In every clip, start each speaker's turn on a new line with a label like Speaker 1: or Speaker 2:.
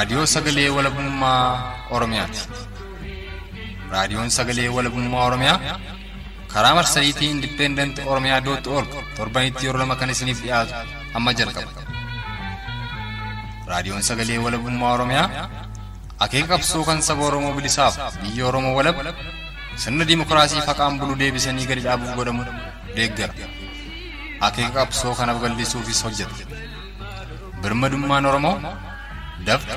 Speaker 1: Raadiyoo Sagalee Walabummaa Oromiyaati. Raadiyoon Sagalee Walabummaa Oromiyaa karaa marsariitii Independent Oromiyaa dot org torbanitti yeroo lama kan isiniif dhiyaatu amma jalqaba. Raadiyoon Sagalee Walabummaa Oromiyaa akeeka qabsoo kan saba Oromoo bilisaaf biyya Oromoo walab sirna dimookiraasii faqaan bulu deebisanii gadi dhaabuuf godhamu deeggara. Akeeka qabsoo kana babal'isuufis hojjeta. Birmadummaan Oromoo dafqa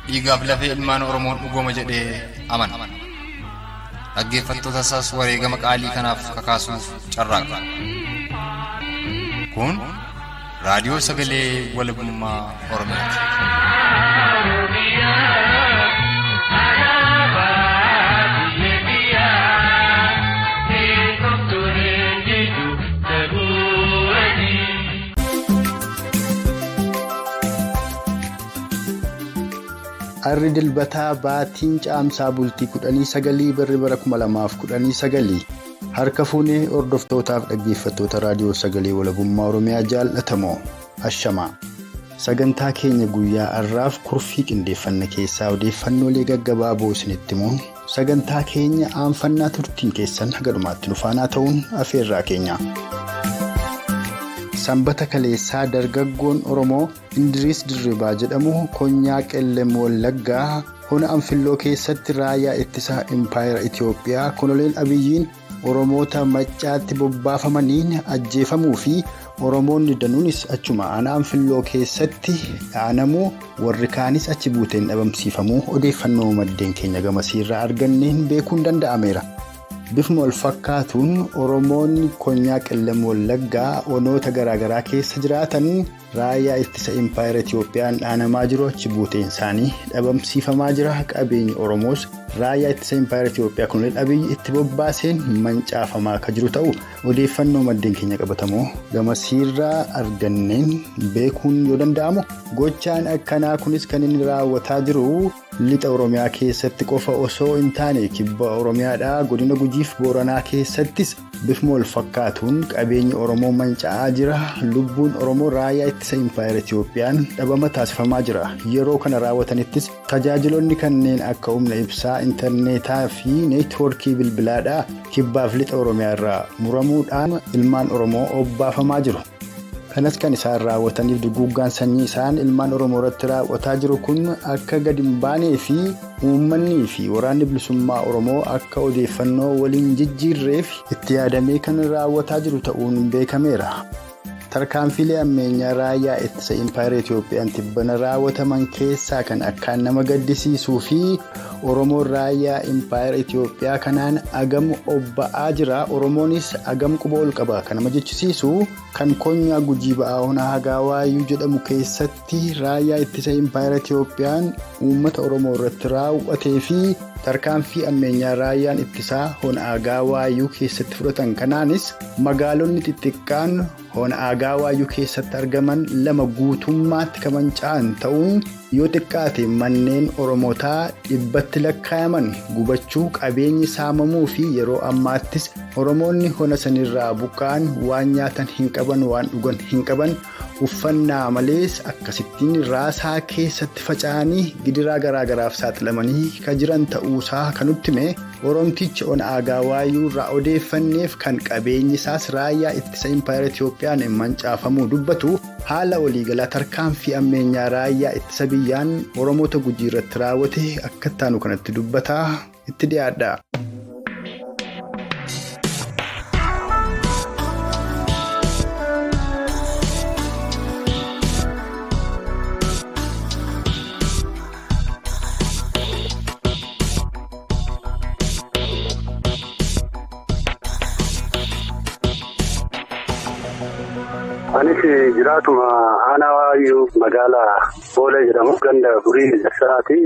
Speaker 1: dhiigaaf lafee ilmaan Oromoon dhugooma jedhee amana. Dhaggeeffattoota isaas wareegama qaalii kanaaf kakaasuuf carraaqa. Kun Raadiyoo Sagalee Walabummaa Oromiyaati.
Speaker 2: Harri dilbataa baatiin caamsaa bultii 19 barri bara 2019 harka fuunee hordoftootaaf dhaggeeffattoota raadiyoo sagalee walabummaa Oromiyaa jaallatamoo ashamaa. Sagantaa keenya guyyaa har'aaf kurfii qindeeffanna keessaa odeeffannoolee gaggabaaboo isinitti himuun sagantaa keenya aanfannaa turtiin keessan haga dhumaatti nu faanaa ta'uun afeerraa keenya. Sanbata kaleessaa dargaggoon Oromoo Indiriis Dirribaa jedhamu konyaa Qellem Wallaggaa hona Anfilloo keessatti raayyaa ittisaa Impaayera Itiyoophiyaa Koloneel Abiyyiin Oromoota Maccaatti bobbaafamaniin ajjeefamuu fi Oromoonni danuunis achuma aanaa Anfilloo keessatti dhaanamuu warri kaanis achi buuteen dhabamsiifamuu odeeffannoo maddeen keenya gamasiirraa arganneen beekuun danda'ameera. Bifuma wal fakkaatuun Oromoonni konyaa Qellem Wallaggaa onoota garaagaraa keessa jiraatan raayyaa ittisa Impaayera Itiyoophiyaan dhaanamaa jiru achi buuteen isaanii dhabamsiifamaa jira. Qabeenyi Oromoos raayyaa ittisa Impaayera Itiyoophiyaa Koloneel Abiyyi itti bobbaaseen mancaafamaa akka jiru ta'u odeeffannoo maddeen keenya qabatamoo gamasiirraa arganneen beekuun yoo danda'amu gochaan akkanaa kunis kan inni raawwataa jiru. Lixa Oromiyaa keessatti qofa osoo hin taane kibba Oromiyaadhaa godina Gujiif Booranaa keessattis bifuma wal fakkaatuun qabeenyi Oromoo manca'aa jira. Lubbuun Oromoo raayyaa ittisa Impaayera Itiyoophiyaan dhabama taasifamaa jira. Yeroo kana raawwatanittis tajaajiloonni kanneen akka humna ibsaa, intarneetaa fi neetwoorkii bilbilaadhaa kibbaaf lixa Oromiyaa irraa muramuudhaan ilmaan Oromoo obbaafamaa jiru. Kanas kan isaan raawwataniif duguuggaan sanyii isaan ilmaan Oromoo irratti raawwataa jiru kun akka gadi hin baanee fi uummanni fi waraanni bilisummaa Oromoo akka odeeffannoo waliin jijjiirreef itti yaadamee kan raawwataa jiru ta'uun beekameera. Tarkaanfiilee ammeenyaa raayyaa ittisa Impaayera Itiyoophiyaan tibbana raawwataman keessaa kan akkaan nama gaddisiisuu fi Oromoon raayyaa Impaayera Itiyoophiyaa kanaan agam obba'aa jira. Oromoonis agam quba ol qaba kan nama jechisiisu kan konyaa Gujii ba'aa Onaa Hagaa Waayyuu jedhamu keessatti raayyaa ittisa Impaayera Itiyoophiyaan uummata Oromoo irratti raawwatee fi tarkaanfii ammeenyaa raayyaan ittisaa Honaagaa Waayyuu keessatti fudhatan kanaanis magaalonni xixiqqaan Honaagaa Waayyuu keessatti argaman lama guutummaatti kan manca'an ta'uun yoo xiqqaate manneen Oromootaa dhibbatti lakkaa'aman gubachuu qabeenyi saamamuu fi yeroo ammaattis Oromoonni hona sanirraa buqqa'an waan nyaatan hin qaban waan dhugan hin qaban uffannaa malees akkasittiin raasaa keessatti faca'anii gidiraa garaagaraaf saaxilamanii kan jiran ta'uusaa kan nutti hime Oromtichi Onaagaa Waayyuu irraa odeeffanneef kan qabeenyi isaas raayyaa ittisa Impaayera Itiyoophiyaan mancaafamuu dubbatu haala waliigalaa tarkaanfii ammeenyaa raayyaa ittisa biyyaan Oromoota Gujii irratti raawwate akka ittaanu kanatti dubbataa itti dhiyaadha.
Speaker 3: Anis jiraatuma aanaa Waayyuu magaalaa Boolee jedhamu ganda Burii Ejersaati.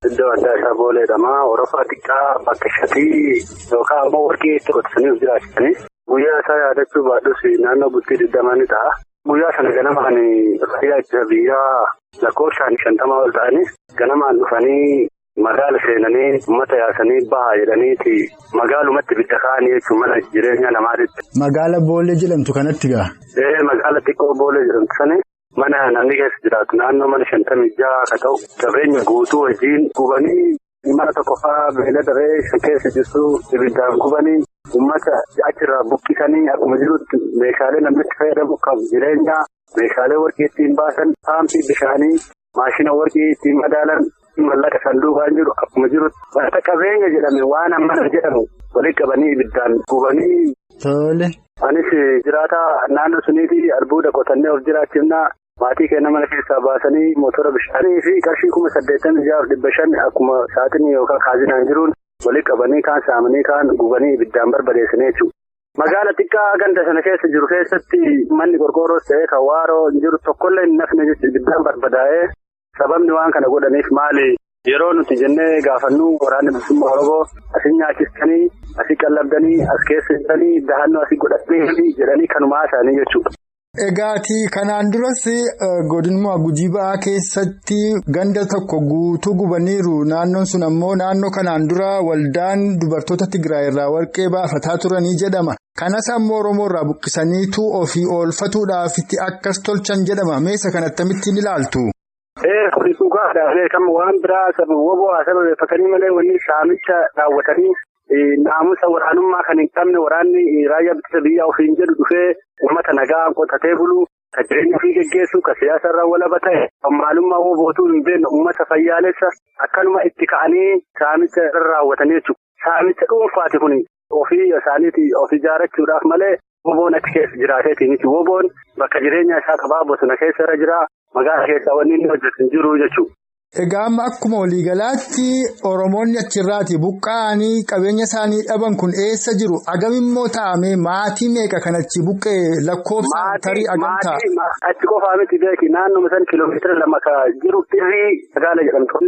Speaker 3: Iddoo addaa isaa Boolee jedhama. Horofaa xiqqaa bakka shatii yookaan ammoo warqii itti qotisanii of jiraachisanii. Guyyaa isaa yaadachuu baadhus naannoo bultii 20 ni ta'a. Guyyaa sana ganamaan raayyaa ittisa biyyaa lakkoofsaan 50 ol ta'anii ganamaan dhufanii magaala seenanii uummata yaasanii bahaa jedhaniiti magaalumatti ibidda kaa'anii jechuun mana jireenya namaatitti.
Speaker 2: Magaala Boolee jedhamtu kanatti gaa?
Speaker 3: Magaala xiqqoo Boolee jedhamtu sani. Mana namni keessa jiraatu naannoo mana 56 akka ta'u qabeenya guutuu wajjin gubanii mana tokkoffaa beeylada re'ee keessa jirtu ibiddaan gubanii uummata achirraa buqqisanii akkuma jirutti meeshaalee namni itti fayyadamu kan jireenyaa meeshaalee warqii ittiin baasan paampii bishaanii maashina warqii ittiin madaalan mallaqa sanduuqaan jiru akkuma jirutti wanta qabeenya jedhame waan ammana jedhamu walitti qabanii ibiddaan gubanii.
Speaker 2: Tole.
Speaker 3: Anis jiraataa naannoo suniitii albuuda qotannee of jiraachifnaa. Maatii keenya mana keessaa baasanii motora bishaanii fi qarshii 86,500 akkuma saaxinii yookaan kaazinaan jiruun walitti qabanii kaan saamanii kaan gubanii ibiddaan barbadeessanii jechuudha. Magaala xiqqaa ganda sana keessa jiru keessatti manni qorqoorroos ta'ee kan waaroo hin jiru tokkollee hin nafne jechuudha ibiddaan barbadaa'ee sababni waan kana godhaniif maali? Yeroo nuti jennee gaafannu waraanni bilisummaa Oromoo asin nyaachistanii, asii qallabdanii, as keessa jiranii, dahannoo asii godhatanii jedhanii kanumaa isaanii jechuudha.
Speaker 2: Egaati kanaan duras godinuma Gujii Ba'aa keessatti ganda tokko guutuu gubaniiru. Naannoon sun ammoo naannoo kanaan dura waldaan dubartoota Tigraay irraa warqee baafataa turanii jedhama. Kanas ammoo Oromoo irraa buqqisaniitu ofii oolfatuudhaaf itti akkas tolchan jedhama. Meeshaa kana akkamittiin ilaaltu?
Speaker 3: Kuni dhugaadha. Beekamu waan biraa woboo sababeeffatanii malee wanni saamicha raawwatanii naamusa waraanummaa kan hin qabne waraanni raayyaa ittisa biyyaa ofiin jedhu dhufee uummata nagaa qotatee bulu, kan jireenya ofii geggeessu, kan siyaasa irraa walaba ta'e, kan maalummaa wobootuu hin beekne uummata fayyaalessa akkanuma itti ka'anii saamicha raawwatanii jechuudha. Saamicha dhuunfaati kun ofii isaaniitii of ijaarrachuudhaaf malee woboon achi keessa jiraateeti miti. Woboon bakka jireenya isaa qabaa bosona keessa irra jira. Magaala keessaa wanni inni hojjetu hin jiru jechuudha.
Speaker 2: Egaa amma akkuma waliigalaatti Oromoonni achirraati buqqa'anii qabeenya isaanii dhaban kun eessa jiru? Agam immoo taa'amee maatii meeqa kan achi buqqa'e lakkoofsaan tarii agam ta'a?
Speaker 3: Achi qofaa miti beeki naannoo san kiiloomeetira 2 kan jiru Cirrii magaala jedhamtu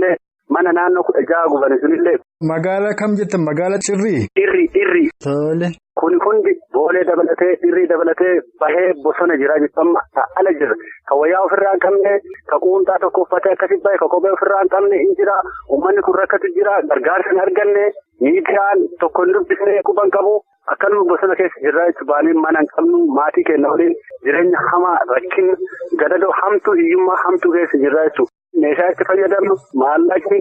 Speaker 3: mana naannoo 16 gubani sunillee.
Speaker 2: Magaala kam jettan magaala Cirrii?
Speaker 3: Cirrii.
Speaker 2: Tole.
Speaker 3: Kun hundi boolee dabalatee dhirrii dabalatee bahee bosona jira jechuun ala jira. Kan wayyaa ofirraa hin qabne, kan quunxaa tokko uffatee akkasii bahe, kan kophee ofirraa hin qabne hin jira. Uummanni kun rakkatu jira. Gargaarsa hin arganne, miidiyaan tokko hin dubbisne quban qabu. Akkanuma bosona keessa jirra jechuun baanee mana hin qabnu maatii keenya waliin jireenya hamaa rakkina gadadoo hamtuu hiyyummaa hamtuu keessa jirra jechuudha. Meeshaa itti fayyadamnu maallaqni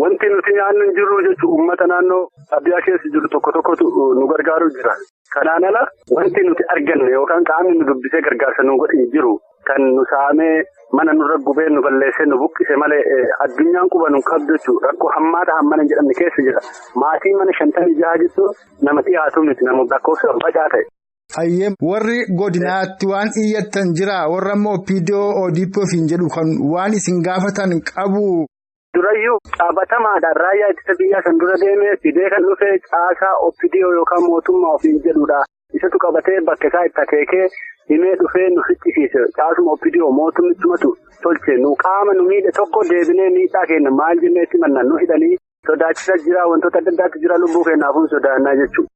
Speaker 3: wanti nuti nyaannu hin jirru jechuun uummata naannoo abiyyaa keessa jiru tokko tokkotu nu gargaaru jira. Kanaan ala wanti nuti arganne yookaan qaamni nu dubbisee gargaarsa nu godhe hin jiru. Kan nu saamee mana nurra gubee nu balleessee nu buqqise malee addunyaan quba nu qabdu jechuudha. Rakkoo hammaata hammana hin jedhamne keessa jira. Maatii mana 56 jechuun nama dhiyaatu miti nama lakkoofsa bacaa ta'e.
Speaker 2: Hayyee warri godinaatti waan iyyattan jira warra immoo OPDO ODP ofiin jedhu kan waan isin gaafatan qabu.
Speaker 3: Durayyuu qaabatamaadhaan raayyaa ittisa biyyaa san dura deemee fidee kan dhufe caasaa OPDO yookaan mootummaa ofiin jedhudha. Isatu qabatee bakka isaa itti akeekee himee dhufee nu ficcisiise caasuma OPDO mootummichumatu tolche nu qaama nu miidhe tokko deebinee miidhaa kenna maal jennee itti manna nu hidhanii sodaachisa jira wantoota adda addaatu jira lubbuu keenyaafuu sodaannaa jechuudha.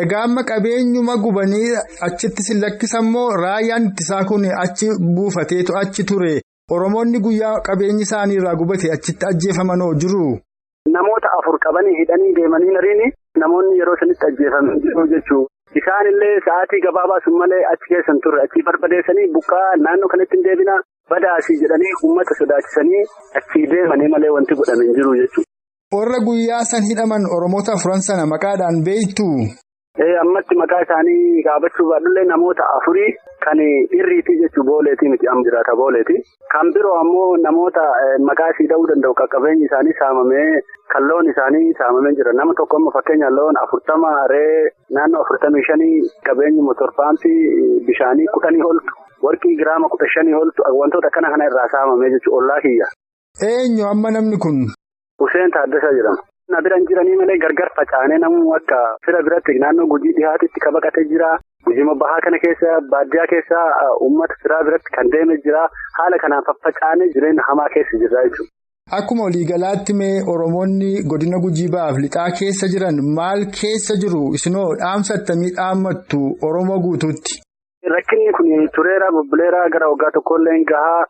Speaker 2: Egaa amma qabeenyuma gubanii achitti si lakkisammoo raayyaan ittisaa kun achi buufateetu achi ture. Oromoonni guyyaa qabeenyi isaanii irraa gubate achitti ajjeefamanoo jiru.
Speaker 3: Namoota 4 qabanii hidhanii deemanii nariini namoonni yeroo sanitti ajjeefaman jiru jechuudha. Isaan illee sa'aatii gabaabaa sun malee achi keessan turre achi barbadeessanii buqqaa naannoo kanatti hin deebinaa badaasii jedhanii uummata sodaachisanii achii deemanii malee wanti godhame hin jiru jechuudha.
Speaker 2: Warra guyyaa san hidhaman Oromoota 4 sana maqaadhaan beektu.
Speaker 3: Ammatti maqaa isaanii qaabachuu baadhullee namoota 4 kan dhirriitii jechuun booleetii miti amma jiraata booleeti. Kan biroo ammoo namoota maqaa isii dha'uu danda'u qaqqabeenyi isaanii saamamee kan loon isaanii saamamee jira. Nama tokko amma fakkeenyaaf loon 40 re'ee naannoo 45 qabeenyi motorpaampii bishaanii 10 oltu warqii giraama 15 oltu wantoota akkana kana irraa saamamee jechuun ollaa kiyya.
Speaker 2: Eenyu amma namni kun?
Speaker 3: Huseen Taaddasaa jedhama. Na biraan jiranii malee gargar facaanee namuu akka fira biratti naannoo Gujii dhihaatitti ka baqatee jira. Gujii bahaa kana keessa baadiyyaa keessa uummata firaa biratti kan deeme jira. Haala kanaan faffacaanee jireenya hamaa keessa jirra jechuudha.
Speaker 2: Akkuma waliigalaatti mee Oromoonni godina Gujii Bahaaf lixaa keessa jiran maal keessa jiru? Isinoo dhaamsa attamii dhaammattu Oromoo guutuutti?
Speaker 3: Rakkinni kun tureera bubbuleera gara waggaa tokkollee gahaa.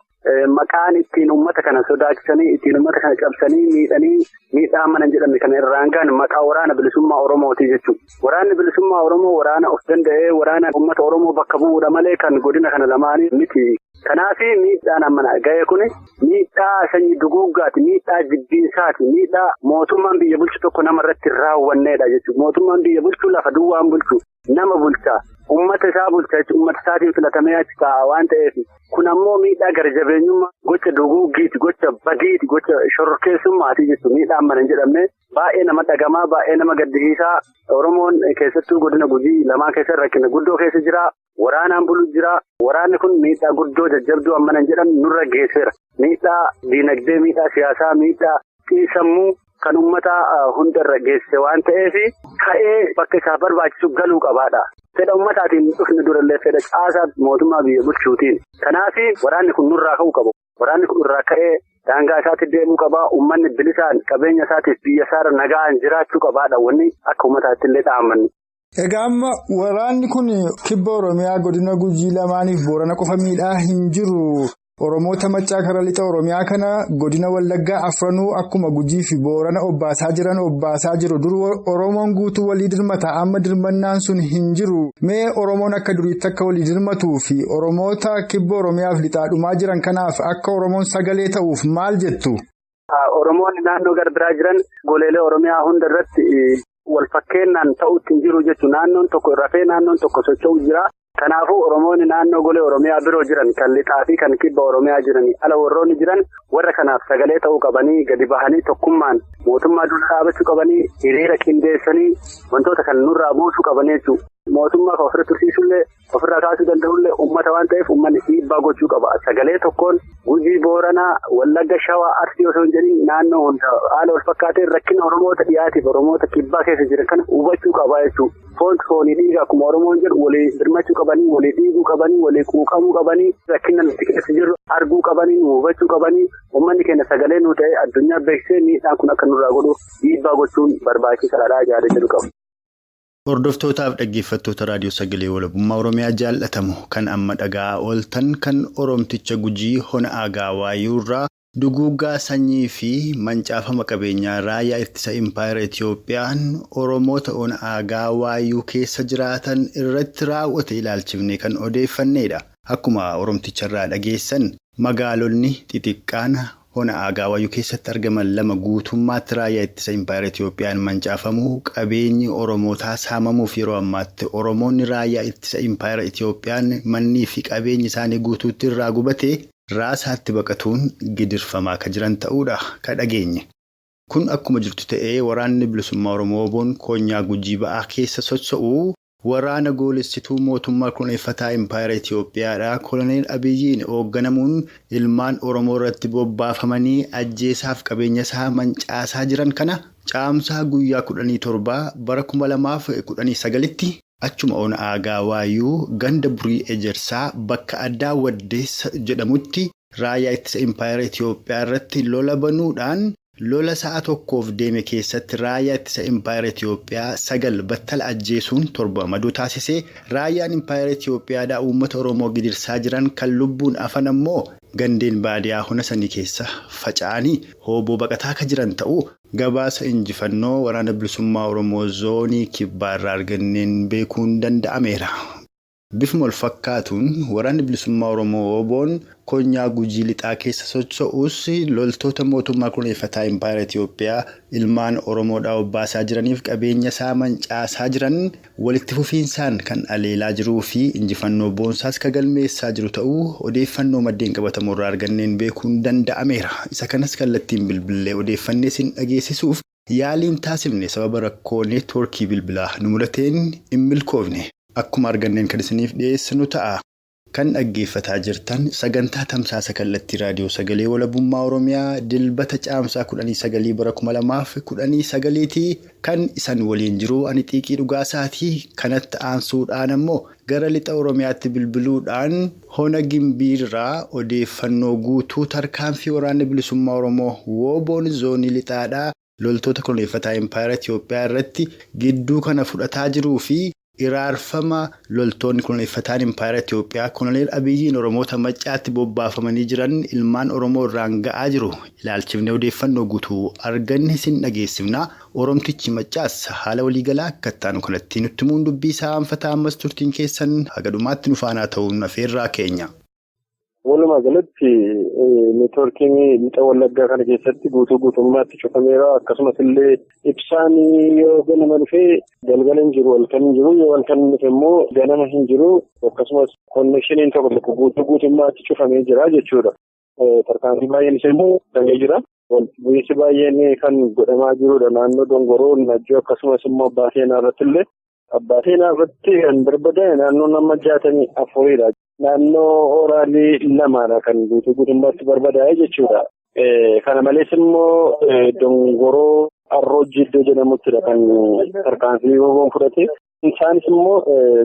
Speaker 3: Maqaan ittiin uummata kana sodaachisanii ittiin uummata kana cabsanii miidhanii miidhaa mana jedhame kana irraan gahan maqaa waraana bilisummaa Oromooti jechuudha. Waraanni bilisummaa Oromoo waraana of danda'ee waraana uummata Oromoo bakka bu'uudha malee kan godina kana lamaanii miti. Kanaaf miidhaan amma ga'e kun miidhaa sanyii duguuggaati, miidhaa jibbiinsaati, miidhaa mootummaan biyya bulchu tokko namarratti raawwanneedha jechuudha. Mootummaan biyya bulchu lafa duwwaan bulchu nama bulcha, uummata isaa bulcha jechuudha. Uummata isaatiin filatamee achi taa'a waan ta'eef kun ammoo miidhaa gara-jabeenyummaa gocha duguuggiiti, gocha badiiti, gocha shororkeessummaati jechuudha. Miidhaan mana hin jedhamne baay'ee nama dhagamaa, baay'ee nama gaddisiisaa. Oromoon keessattuu godina Gujii lamaan keessa rakkina guddoo keessa jira. Waraanaan bulu jira. Waraanni kun miidhaa guddoo jajjabduu amma hin jedhamne nurra geesseera. Miidhaa diinagdee, miidhaa siyaasaa, miidhaa xiinsammuu kan uummata hundarra geesse waan ta'eef ka'ee bakka isaaf barbaachisu galuu qabaadha. Fedha uummataatiin dhufni durallee fedha caasaa mootummaa biyya bulchuutiin. Kanaaf waraanni kun nurraa ka'uu qaba. Waraanni kun irraa ka'ee daangaa isaatti deemuu qaba. Uummanni bilisaan qabeenya isaatiif biyya isaarra nagaan jiraachuu qabaadha. Wanni akka uummataatti illee dhaammannu.
Speaker 2: Egaa amma waraanni kun kibba Oromiyaa godina Gujii lamaaniif Boorana qofa miidhaa hin jiru. Oromoota Maccaa karaa lixa Oromiyaa kana godina Wallaggaa afranuu akkuma Gujii fi Boorana obbaasaa jiran obbaasaa jiru. Dur Oromoon guutuu walii dirmata. Amma dirmannaan sun hin jiru. Mee Oromoon akka duriitti akka walii dirmatuu fi Oromoota kibba Oromiyaaf lixaadhumaa jiran kanaaf akka Oromoon sagalee ta'uuf maal jettu?
Speaker 3: Oromoonni naannoo gara biraa jiran goleelee Oromiyaa hunda irratti wal fakkeenyaan ta'utti hin jiru jechuudha. Naannoon tokko rafee naannoon tokko socho'u jira. Kanaafuu Oromoonni naannoo golee Oromiyaa biroo jiran kan lixaa fi kan kibba Oromiyaa jiran ala warroonni jiran warra kanaaf sagalee ta'uu qabanii gadi bahanii tokkummaan mootummaa dura dhaabachuu qabanii hiriira qindeessanii wantoota kan nurraa buusuu qabanii jechuudha. Mootummaa kan ofirra tursiisullee ofirraa kaasuu danda'ullee uummata waan ta'eef uummanni dhiibbaa gochuu qaba. Sagalee tokkoon Gujii, Booranaa, Wallagga, Shawaa, Arsii osoo hin jedhin naannoo hunda haala wal fakkaateen rakkina Oromoota dhiyaatiif Oromoota kibbaa keessa jiran kana hubachuu qaba jechuudha. Foon foonii dhiiga akkuma Oromoon jedhu walii birmachuu qabanii, walii dhiiguu qabanii, walii quuqamuu qabanii, rakkina nuti keessa jirru arguu qabanii, hubachuu qabanii, uummanni keenya sagalee nu ta'e addunyaa beeksisee miidhaan kun akka nurraa godhu dhiibbaa gochuun barbaachisaadha yaada jedhu qabu.
Speaker 2: Hordoftootaaf dhaggeeffattoota raadiyoo sagalee walabummaa Oromiyaa jaallatamu kan amma dhagaa ooltan kan Oromticha Gujii hona Aagaa Waayuurraa duguuggaa sanyii fi mancaafama qabeenyaa raayyaa ittisa impaayera Itiyoophiyaan Oromoota ona Aagaa Waayuu keessa jiraatan irratti raawwate ilaalchifne kan odeeffannedha. Akkuma Oromticharraa dhageessan magaalonni xixiqqaan hona Aagaa Waayuu keessatti argaman lama guutummaatti raayyaa ittisa impaayera Itiyoophiyaan mancaafamuu qabeenyi Oromootaa saamamuuf yeroo ammaatti Oromoonni raayyaa ittisa impaayera Itiyoophiyaan mannii fi qabeenyi isaanii guutuutti irraa gubate raasaatti baqatuun gidirfamaa kan jiran ta'uudha kan dhageenye. Kun akkuma jirtu ta'ee waraanni bilisummaa Oromoo Oboon koonyaa Gujii ba'aa keessa socho'u waraana goolessituu mootummaa kunuunfataa impaayera Itiyoophiyaadha. Koloneel Abiyyiin hoogganamuun ilmaan Oromoo irratti bobbaafamanii ajjeesaaf qabeenya isaa mancaasaa jiran kana caamsaa guyyaa 17 bara 2019tti achuma ona Aagaa Waayuu ganda Burii Ejersaa bakka addaa Waddeessa jedhamutti raayyaa ittisa impaayera Itiyoophiyaa irratti lola banuudhaan lola sa'a tokkoof deeme keessatti raayyaa ittisa impaayera Itiyoophiyaa 9 battala ajjeesuun 7 maduu taasisee raayyaan impaayera Itiyoophiyaadhaa uummata Oromoo gidirsaa jiran kan lubbuun afan ammoo gandeen baadiyaa hona sanii keessa faca'anii hooboo baqataa kan jiran ta'uu gabaasa injifannoo waraana bilisummaa Oromoo zoonii kibbaarraa arganneen beekuun danda'ameera. Bifuma wal fakkaatuun waraanni bilisummaa Oromoo Oboon koonyaa Gujii lixaa keessa socho'us loltoota mootummaa kunuunfataa impaayera Itiyoophiyaa ilmaan Oromoodhaa obbaasaa jiraniif qabeenya isaa mancaasaa jiran walitti fufiinsaan kan aleelaa jiruu fi injifannoo boonsaas kan galmeessaa jiru ta'uu odeeffannoo maddeen qabatamu irraa arganneen beekuun danda'ameera. Isa kanas kallattiin bilbilee odeeffannee sin dhageessisuuf yaaliin taasifne sababa rakkoo neetwoorkii bilbilaa nu mudateen hin milkoofne. Akkuma arganneen kan isiniif dhiyeessinu ta'a. Kan dhaggeeffataa jirtan sagantaa tamsaasa kallattii raadiyoo sagalee walabummaa Oromiyaa dilbata caamsaa 19 bara 2019 kan isan waliin jiru ani xiiqii dhugaasaatii kanatti aansuudhaan ammoo gara lixa Oromiyaatti bilbiluudhaan hona Gimbiirraa odeeffannoo guutuu tarkaanfii waraanni bilisummaa Oromoo Wooboon zoonii lixaadhaa loltoota koloneeffataa impaayera Itiyoophiyaa irratti gidduu kana fudhataa jiruu fi iraarfama loltoonni koloneeffataan impaayera Itiyoophiyaa Koloneel Abiyyiin Oromoota Maccaatti bobbaafamanii jiran ilmaan Oromoo irraan ga'aa jiru. Ilaalchifnee odeeffannoo guutuu arganne sin dhageessifna. Oromtichi Maccaas haala waliigalaa akka ittaanu kanatti nutti himuun dubbii isaa anfataa ammas turtiin keessan haga dhumaatti nu faanaa ta'uun afeerraa keenya.
Speaker 3: Walumaa galatti neetwoorkiin lixa Wallaggaa kana keessatti guutuu guutummaatti cufameera. Akkasumas illee ibsaan yoo ganama dhufee galgala hin jiru, halkan hin jiru. Yoo halkan dhufe immoo ganama hin jiru. Akkasumas konneekshiniin tokko tokko guutuu guutummaatti cufamee jira jechuudha. Tarkaanfii baay'een isa immoo fudhatamee jira. Bu'iinsi baay'een kan godhamaa jirudha. Naannoo Dongoroo, Najjoo akkasumas immoo Abbaa Seenaa irratti illee. Abbaa Seenaa irratti kan barbadaa'e naannoo nama 64dha. Naannoo Oraalii lamaadha kan guutuu guutummaatti barbadaa'e jechuudha. Kana malees immoo Dongoroo Arroojii iddoo jedhamuttidha kan tarkaanfii woboon fudhate. Isaanis immoo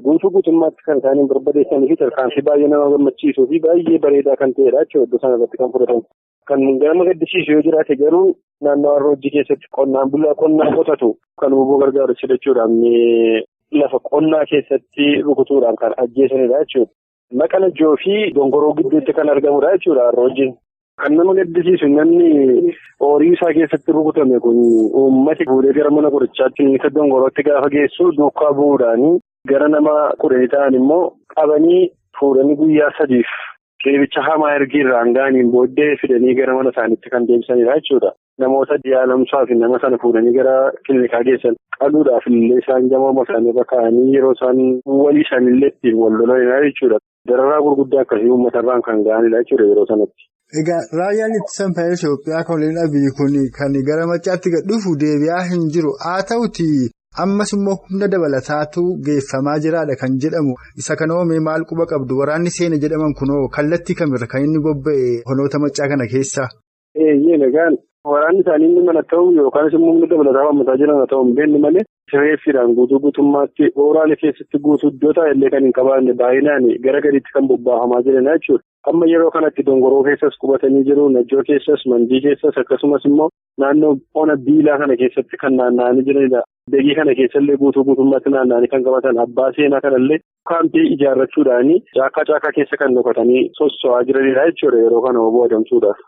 Speaker 3: guutuu guutummaatti kan isaaniin barbadeessanii fi tarkaanfii baay'ee nama gammachiisuu fi baay'ee bareedaa kan ta'edha jechuudha iddoo sana irratti kan fudhatan. Kan nama gaddisiisu yoo jiraate garuu naannoo Arroojii keessatti qonnaan bulaa qonnaa qotatu kan woboo gargaaru jechuudha. Lafa qonnaa keessatti rukutuudhaan kan ajjeesanidha jechuudha. Maqa Najjoo fi Dongoroo gidduutti kan argamudha jechuudha Arroojiin. Kan nama gaddisiisu namni horii isaa keessatti rukutame kun uummati fuudhee gara mana qorichaatti isa Dongorootti gaafa geessu duukaa bu'uudhaan gara nama 10 ta'an immoo qabanii fuudhanii guyyaa 3f reebicha hamaa ergiirraan ga'aniin booddee fidanii gara mana isaaniitti kan deebisanidha jechuudha. Namoota yaalamsaa fi nama sana fuudhanii gara kiliinikaa geessan qaluudhaaf illee isaan gamoo isaanii irra kaa'anii yeroo isaan walii isaaniillee ittiin wal lolanidha jechuudha. Dararaa gurguddaa akkasii uummatarraan kan ga'anidha jechuudha yeroo sanatti.
Speaker 2: Egaa raayyaan ittisa Impaayera Itoophiyaa Koloneel Abiyyi kun kan gara Maccaatti gad dhufu deebi'aa hin jiru. Haa ta'uti ammas immoo humna dabalataatu geeffamaa jiraadha kan jedhamu. Isa kana oomee maal quba qabdu? Waraanni seena jedhaman kunoo kallattii kamirra kan inni bobba'e honoota Maccaa kana keessa?
Speaker 3: Eeyyee nagaan waraanni isaanii inni mana ta'u yookaan immoo humna dabalataa waammataa jiran haa ta'u hin beekne malee sireessiidhaan guutuu guutummaatti ooraalee keessatti guutuu iddoo taa'e illee kan hin qabaanne baay'inaan gara gadiitti kan bobbaafamaa jiran jechuudha. Amma yeroo kanatti Dongoroo keessas qubatanii jiru, Najjoo keessas, Mandii keessas akkasumas immoo naannoo ona Biilaa kana keessatti kan naanna'anii jiranidha. Begii kana keessallee guutuu guutummaatti naanna'anii kan qabatan Abbaa Seenaa kanallee kaampii ijaarrachuudhaan caakkaa caakkaa keessa kan dhokatanii sosso'aa jiranidha jechuudha yeroo kana obbo adamsuudhaaf.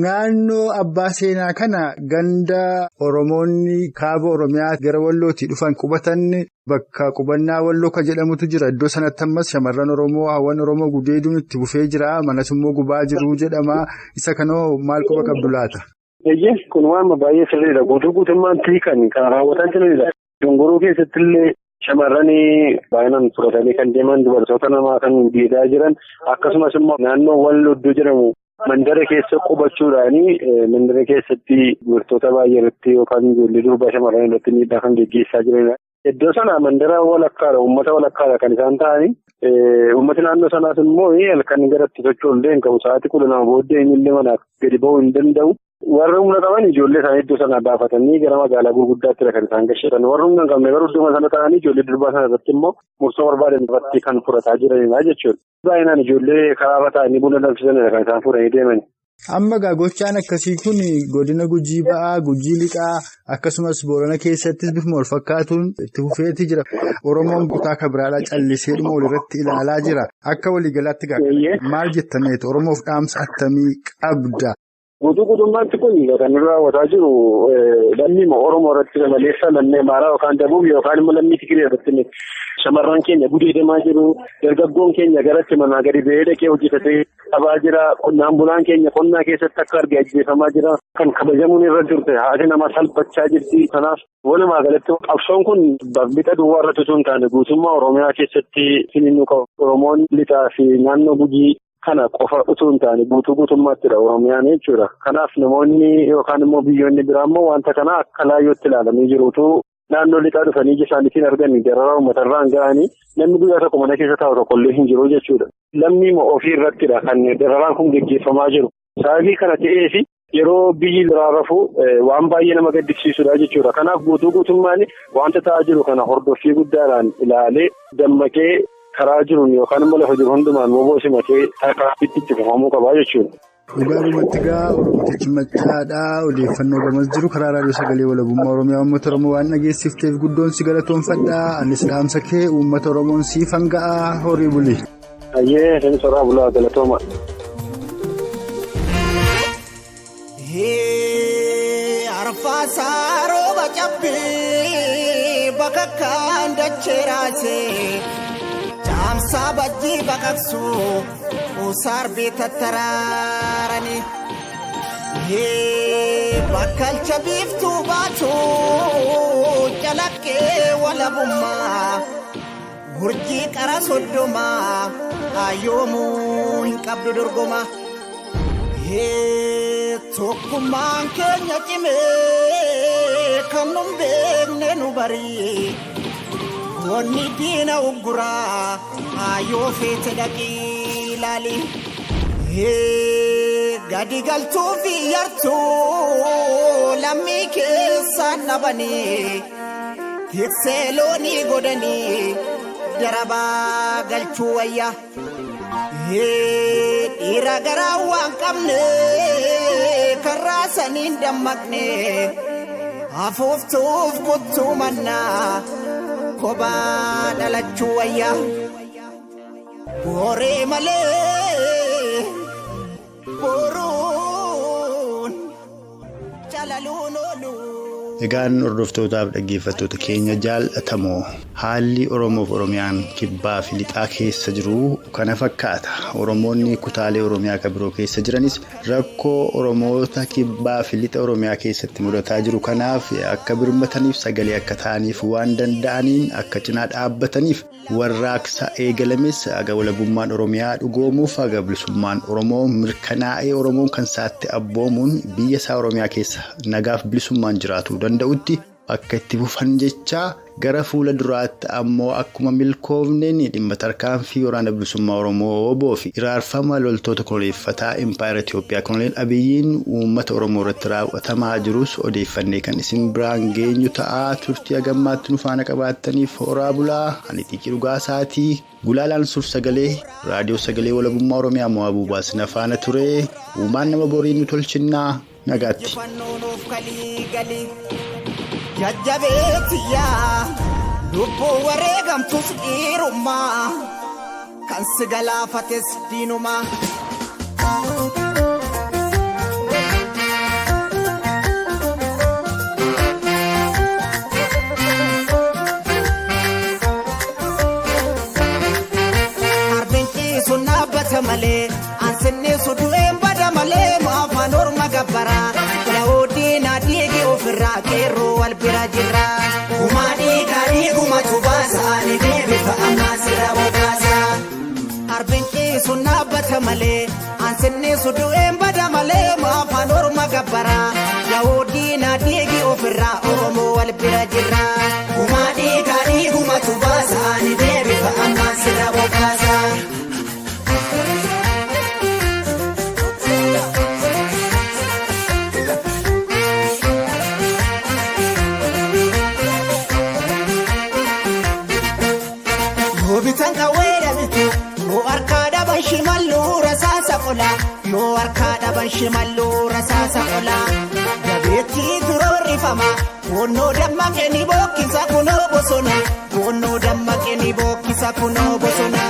Speaker 2: Naannoo Abbaa Seenaa kana ganda Oromoonni kaaba Oromiyaa gara Wallootti dhufan qubatan bakka qubannaa Walloo kan jedhamutu jira. Iddoo sanatti ammas shamarran Oromoo, hawwan Oromoo gudeeduun itti bufee jira. Manas immoo gubaa jiru jedhama. Isa kanoo maal quba qabdu laata?
Speaker 3: Eeyyee kun waan baay'ee sirriidha. Guutuu guutummaatti kan raawwataa jiranidha. Dongoroo keessatti illee shamarran baay'inaan fudhatanii kan deeman dubartoota namaa kan geedaa jiran akkasumas immoo naannoo Walloo iddoo jedhamu. Mandara keessa qubachuudhaan mandara keessatti dubartoota baay'ee irratti yookaan ijoollee durbaa shamarran irratti miidhaa kan geggeessaa jiranidha. Iddoo sana mandara walakkaadha, uummata walakkaadha kan isaan ta'anii. Uummati naannoo sanaas immoo halkan garatti socho'u illee hin qabu. Sa'aatii 12 booddee inni illee manaa gadi ba'uu hin danda'u. Warri humna qaban ijoollee isaanii iddoo sanaa baafatanii gara magaalaa gurguddaatti kan isaan gashatan. Warri humna hin qabne garuu iddoo sana ta'anii ijoollee durbaa sana irratti immoo murtoo barbaadan irratti kan fudhataa jiranidha jechuudha. Baay'inaan ijoollee karaarra taa'anii buna danfisanidha kan isaan fuudhanii deeman.
Speaker 2: Amma egaa gochaan akkasii kun godina Gujii ba'aa, Gujii lixaa akkasumas Boorana keessattis bifuma wal fakkaatuun itti fufeeti jira. Oromoon kutaa kabiraadhaa calliseedhuma walirratti ilaalaa jira. Akka waliigalaatti maal jettameetu Oromoof dhaamsa attamii qabda?
Speaker 3: Guutuu guutummaatti kun kan irra raawwataa jiru lammii Oromoo irratti maleessa lammii Amaaraa yookaan Dabuub yookaan immoo lammii Tigree irratti shamarran keenya gudeedamaa jiru. Dargaggoon keenya garatti manaa gadi ba'ee dhaqee hojjetatee qabaa jira. Qonnaan bulaan keenya qonnaa keessatti akka arge ajjeefamaa jira. Kan kabajamuun irra jirte haati namaa salphachaa jirti. Kanaaf walumaa galatti qabsoon kun lixa duwwaa irratti osoo hin taane guutummaa Oromiyaa keessatti finiinuu qaba. Oromoon lixaa fi naannoo Gujii kana qofa utuu hin taane guutuu guutummaattidha Oromiyaan jechuudha. Kanaaf namoonni yookaan immoo biyyoonni biraa immoo wanta kana akka laayyootti ilaalanii jiruutu naannoo lixaa dhufanii ija isaaniitiin arganii dararaa uummatarraan ga'anii namni guyyaa tokko mana keessa taa'u tokkollee hin jiru jechuudha. Lammii ofii irrattidha kan dararaan kun geggeeffamaa jiru. Sababii kana ta'eef yeroo biyyi biraa rafu waan baay'ee nama gaddisiisudha jechuudha. Kanaaf guutuu guutummaan wanta ta'aa jiru kana hordoffii guddaadhaan ilaalee dammaqee karaa jiruun yookaan immoo lafa jiru hundumaan woboo simatee tarkaanfiitti itti fufamuu qabaa jechuudha.
Speaker 2: Dhugaadhumatti egaa Oromtichi Maccaadhaa odeeffannoo gamas jiru karaa raadiyoo sagalee walabummaa Oromiyaa uummata Oromoo waan dhageessifteef guddoon si galatoonfadhaa. Anis dhaamsa kee uummata Oromoon siif hanga'aa horii buli.
Speaker 3: Ayyee sani soraa bulaa galatooma.
Speaker 4: Arfaasaa rooba cabbii bakka kaan dachee raasee. Caamsaa bajjii baqaqsuu usaarbii tattaraaranii. Bakkalcha biiftuu baatu calaqqee walabummaa urjii qara 30 ayyoomuu hin qabdu dorgoma. Tokkummaan keenya cimee kan nun beekne nu barii goonni diina ugguraa ayyoo feete dhaqii ilaali. Gadi galtuu fi yartuu lammii keessaan dhabanii tiksee loonii godhanii darabaa galchuu wayya. Dhiira garaa waan qabne karraa saniin dammaqne afuuftuuf kuttuu mannaa kophaa dhalachuu wayya. Booree malee boruun calaluun oolu.
Speaker 2: Egaan hordoftootaaf dhaggeeffattoota keenya jaallatamoo haalli Oromoof Oromiyaan kibbaa fi lixaa keessa jiru kana fakkaata. Oromoonni kutaalee Oromiyaa kan biroo keessa jiranis rakkoo Oromoota kibbaa fi lixa Oromiyaa keessatti mudataa jiru kanaaf akka birmataniif sagalee akka ta'aniif waan danda'aniin akka cinaa dhaabbataniif warraaqsa eegalames haga walabummaan Oromiyaa dhugoomuuf haga bilisummaan Oromoo mirkanaa'ee Oromoon kan isaatti abboomuun biyya isaa Oromiyaa keessa nagaaf bilisummaan jiraachuu danda'utti akka itti fufan jechaa gara fuula duraatti ammoo akkuma milkoofneen dhimma tarkaanfii waraana bilisummaa Oromoo oboo fi iraarfama loltoota koloneeffataa Impaayera Itiyoophiyaa Koloneel Abiyyiin uummata Oromoo irratti raawwatamaa jirus odeeffannee kan isin biraan geenyu ta'aa turtii hagammaatti nu faana qabaattaniif horaa bulaa. Ani Xiiqii Dhugaasaatii Gulaalaan Suuf Sagalee Raadiyoo Sagalee Walabummaa Oromiyaa Mo'aa Buubaas na faana ture. Uumaan nama borii nu tolchinnaa nagaatti.
Speaker 4: Jajjabeetiyyaa lubbuu wareegamtus dhiirummaa kan si galaafates diinumaa. Harbiin ciisu dhaabbata malee ansinniisu du'een bada malee maafaan orma gabbaraa. Yaa'uudhiin adiigi ofirraa qeerroo wal bira jira. Gumaa dhiigaa dhiigumatu baasa ani deebifa ammaa sirra bogaasa. Harbiin ciisu dhaabbata malee ansinniisu du'een bada malee maafaan orma gabbaraa. Yaa'uudhiin adiigi ofirraa Oromoo wal bira jira. Gumaa dhiigaa dhiigumatu baasa ani deebifa ammaa sirra bogaasa. Bitan qawwee bitu yoo harkaa dhaban shimalluu rasaasa qola yoo harkaa dhaban shimalluu rasaasa qola jabeettii turoorrifama boonnoo dammaqee ni bookkisa kunoo bosona boonnoo dammaqee ni bookkisa kunoo bosona.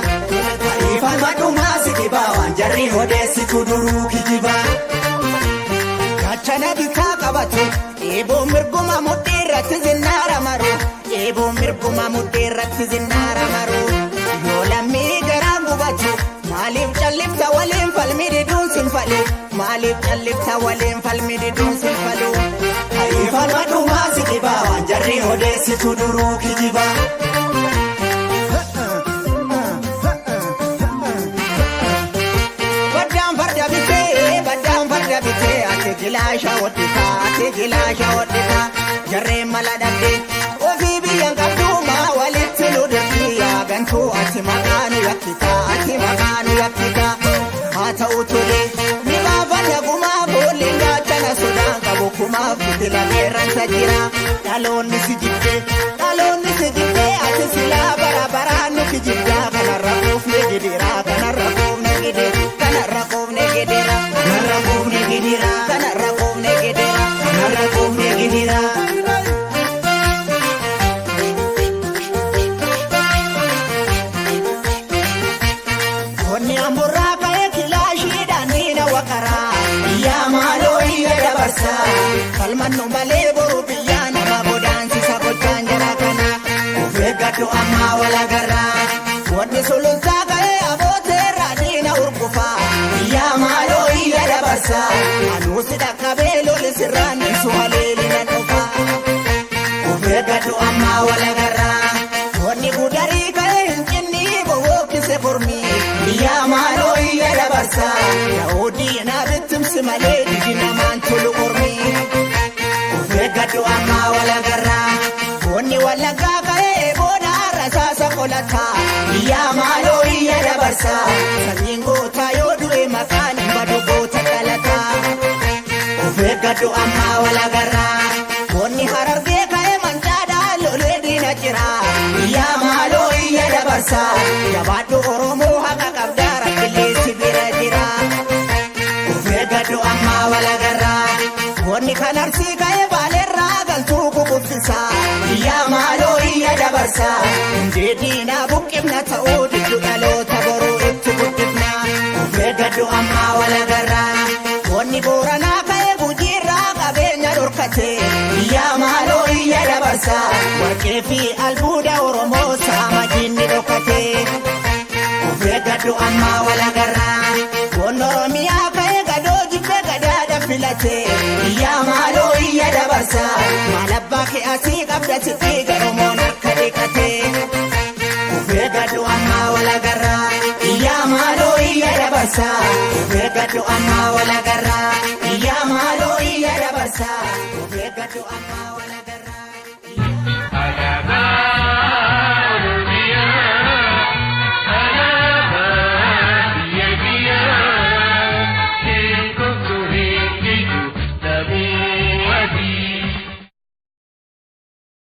Speaker 4: Ifama dhumaa si dhibaa waan jarri odeessitu duruu kijibaa. Gaachana bitaa qabatu eeboo mirguma mudhii irratti zinnaara maru eeboo mirguma mudhii irratti zinnaara maru. Yoo lammii garaan gubatu maaliif callifta waliin falmi diduun sin falu maaliif callifta waliin falmi diduun sin falu. Ifama dhumaa si dhibaa waan jarri odeessitu duruu kijibaa. Baddaan farda bitee baddaan farda bitee ati gilaasha hodhitaa ati gilaasha hodhitaa jarreen mala dhabdee ofii biyyaan qabduumaa walitti nu dirqii gantuu ati maqaa nu yakkitaa ati maqaa nu yakkitaa haa ta'u tolee ni baafanna gumaa boolleen gaachana sodaan qabu kumaaf fitila qeerransa jira dhaloonni si jibbee dhaloonni si jibbee ati silaa bara baraan nu kijibdaa kanarra quufne gidiraa kanarra quufne gidira kanarra quufne gidira kanarra quufne gidira kanarra quufne gidira kanarra quufne gidira. Onni amburraa ka'ee kilaashiidhaan diina waqaraa. Iyyaa maaloo iyya dabarsaa. Falmannu malee boru biyyaa nama godaansisa gochaan jara kana. Of eeggadhu ammaa wal agarraa. Wanni sulultaa. dabarsa. Yaa'oodii naa bittimsi malee didi namaan tolu ormi. Of eeggadhu ammaa walagarraa. Goonni wallaggaa ka'ee booda rasaasa qolataa. Iyyaa maaloo iyya dabarsa. Sanyiin gootaa yoo du'e maqaan hin badu goota dhalataa. Of eeggadhu ammaa walagarraa. Goonni harargee ka'ee mancaadhaa lolee diina jira. Iyyaa maaloo iyya dabarsa. Jabaadhu Oromoo haqa qabdaa rakkilleessi bira jira. Of eeggadhu ammaa walagarraa. Goonni kan arsii ka'ee baaleerraa galtuu kukuffisa. Iyyaa maaloo iyya dabarsa. Hundee diinaa buqqifna ta'uu diddu dhaloota boruu itti guddifna. Of eeggadhu ammaa walagarraa. Goonni booranaa ka'ee gujiirraa qabeenya dhorkate. Iyyaa maaloo iyya dabarsa. Warqee fi albuuda Oromoo saama diinni dhokate. Of eeggadhu ammaa walagarraa. Goonni Oromiyaa ka'ee gadoo jibbee gadaadha filate. Iyyaa maaloo iyya dabarsa. Maal abbaa kee asii qabda sitti Oromoon harka dhiqate. Of eeggadhu ammaa walagarraa. Iyyaa maaloo iyya dabarsa. Of eeggadhu ammaa walagarraa.